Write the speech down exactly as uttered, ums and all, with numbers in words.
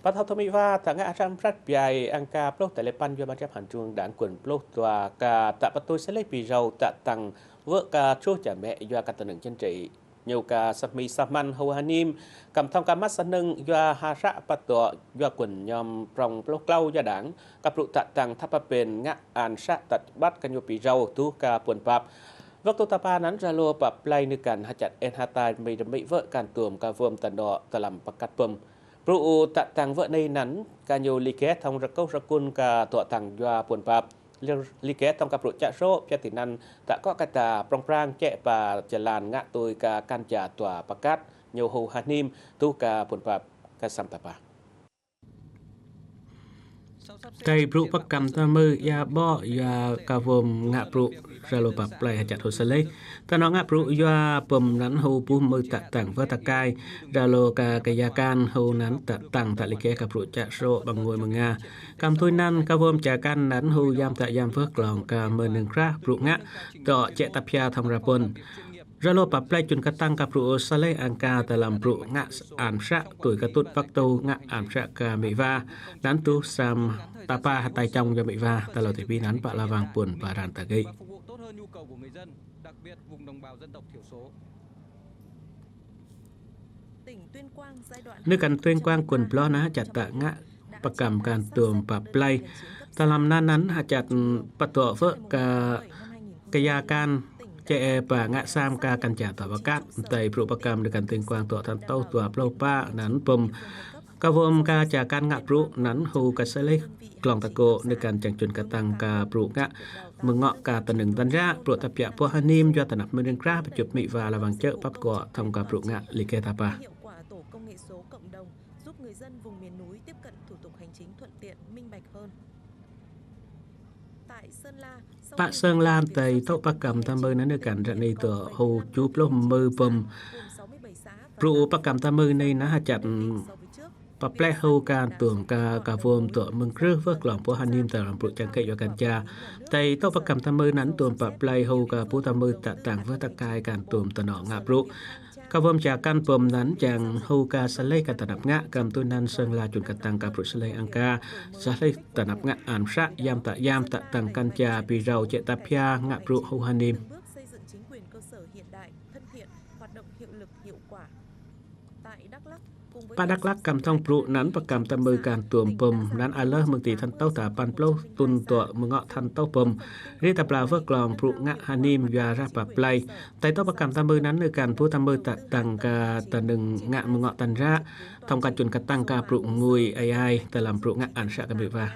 Pă thâo tơ mĭ va, ta ngă hrăm hrăt ƀiă ang ka pluh ta lĕ păn yua Ban Chấp hành Trung ương Đảng kuôn pluh dua ka ta pă tui sơlĕ pi râu ta tăng vơ̆ ka čô čar mĕ yua ka tơnơ̆ng chính trị. Ñu ka săp mi săp măn hô ha nim, kăm thŏng ka măt sơnơ̆ng yua ha hră pă tŏ yua kuôn nhŏm prŏng pluh klâo yua đảng, ka brŭ ta tăng thăp pă pên ngă an săk ta ƀăt ka ñu pi râu tuh ka puăn pap. Wơ̆t tŭ ta pă anăn ră lô pă plei nư kăn ha čăt en ha tai mĭ rơmĭ vơ̆ kan tuôm ka wơm ta nŏ ta lăm pơkăt pơm. Brŭ ta tăng vơ̆ nây anăn ka ñu li kĕ thŏng rơkâu rơkun ka tŏ tăng yua puăn pap. Li kĕ thŏng ka brŭ čă srô̆ pia ti anăn ta kŏ ka ta prŏng prang čĕ pă jơlan ngă tui ka kan ja tua pơkăt ñu hô ha nim tuh ka puăn pap ka săm ta pă. Tei brŭ pơkăm ta mư ia ƀô̆ yua ka wơm ngă brŭ ră lô pă plei ha čăt hô sơlĕ. Ta nŏ ngă brŭ yua pơm anăn hô buh mư ta tăng wơ̆ ta kai ră lô ka kơ ya kan hô anăn ta tăng ta li kĕ ka brŭ čă srô̆ ƀăng ngui mơnga. Kăm tui anăn ka wơm ja kan anăn hô yam ta yam wơ̆ klŏng ka mơnơ̆ng krah brŭ ngă dŏ čĕ ta pia thŏng ra pŭn. Ră lô pă plei čun ka tăng ka brŭ sơlĕ ang ka ta lăm brŭ ngă an săk tui ka tŭt păk tŭ ngă an săk ka mĭ va. Anăn tuh săm ta pă ha tai čŏng yua mĭ va ta lô ti pi anăn pă la wang pŭn pă ran ta gĭ. Nư kăn Tuyên Quang kuôn bloh anăn ha čăt ta ngă pơkăm kan tuôm pă plei. Ta lăm anăn anăn ha čăt pă tŏ wơ̆ ka kơ ya kan čĕ pă ngă săm ka kan ja tua pơkăt. Tei brŭ pơkăm nư kăn Tuyên Quang tŏ thăn tŭ tua pluh pă anăn pơm ka wơm ka ja kan ngă brŭ anăn hô ka sơlĕ klŏng ta kŏ nư kăn čang čun ka tăng ka brŭ ngă mơ̆ng ngŏ ka tơnơ̆ng tăn ră brŭ ta pia pô ha nim yua ta năp mơnơ̆ng krah pơčŭp mĭ va la wang čơ̆ păp kŏ thŏng ka brŭ ngă li kĕ ta pă. Hiệu quả tổ công nghệ số cộng đồng, giúp người dân vùng miền núi tiếp cận thủ tục hành chính thuận tiện, minh bạch hơn. Pă Sơn La tei tŏ pơkăm ta mư anăn nư kăn ră nây tŏ hô ču pluh mư pơm. Brŭ pơkăm ta mư nây anăn ha čăt pă plei hô kan tuôm ka ka wơm tŏ mơ̆ng krưh wơ̆ klŏng pô ha nim ta lăm brŭ čang kĕ yua kan ja. Tei tŏ pơkăm ta mư anăn tuôm pă plei hô ka pô ta mư ta tăng wơ̆ ta kai kan tuôm ta nŏ ngă brŭ. Ka wơm ja kan pơm anăn jang hô ka sơlĕ ka ta năp ngă kăm tui anăn Sơn La čun ka tăng ka brŭ sơlĕ ang ka sơlĕ ta năp ngă an săk yam ta yam ta tăng kan ja pi râu čĕ ta pia ngă brŭ hô ha nim. Pă Dak Lak kăm thŏng brŭ anăn pơkăm ta mư kan tuôm pơm anăn a lơh mơ̆ng ti thăn tŭ ta păn pluh tŭn tŏ mơ̆ng ngŏ thăn tŭ pơm. Ri ta pla wơ̆ klŏng brŭ ngă ha nim yua rah pă plei. Tei tŏ pơkăm ta mư anăn nư kăn pô ta mư ta tăng ka tơnơ̆ng ngă mơ̆ng ngŏ tăn ră. Thŏng ka čun ka tăng ka brŭ ngui ai ai ta lăm brŭ ngă an săk ka mĭ va.